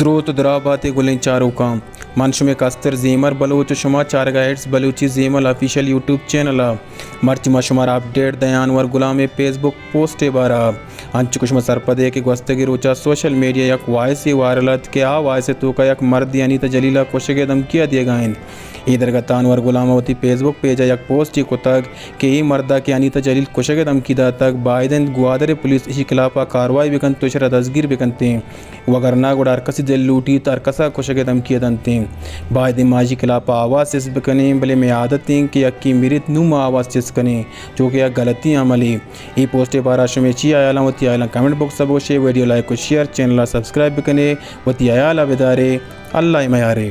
دروت و دراہ باتے گلیں چاروکاں۔ من شمے کستر زیمر بلوچ و شما چارگا ایڈز بلوچی زیمل آفیشل یوٹیوب چینل ء۔ مرچی ما شمارا اپڈیٹ دیان انور گلام ء فیس بک پوسٹ ء بارا۔ انچو کہ شما سرپد ء کہ گوستگیں روچا سوشل میڈیا یک وائسے وائرل ات کہ آ وائس ء توکا یک مردے انیتا جلیل ء کشگ ء دھمکی ء دیگا انت۔ اے درگت ء انور گلام ء وتی فیس بک پیج ء یک پوسٹے کتگ کہ اے مرد ء کہ انیتا جلیل کشگ ء دھمکی داتگ، باید انت گوادر ء پولیس ایشی خلاف ء کاروائی بکنت و ایشرا دزگیر بکنت انت، وگرنہ گڑا ہر کسی دل لوٹیت ہر کس ء کشگ ء دھمکی ء دنت انت۔ باید انت ما ایشی خلاف ء آواز چست بکنیں، بلے مئے عادت انت کہ یکے مریت نوں ما آواز چست کنیں، چو کہ یک غلطیں عملے۔ اے پوسٹ ء بارا شمئے چی ہیالاں؟ وتی ہیالاں کمنٹ باکس ء بگوشے، ویڈیو لائک و شیئر، چینل ء سبسکرائب بکنے، وتی ہیال ء بدارے۔ اللہ ء میارے۔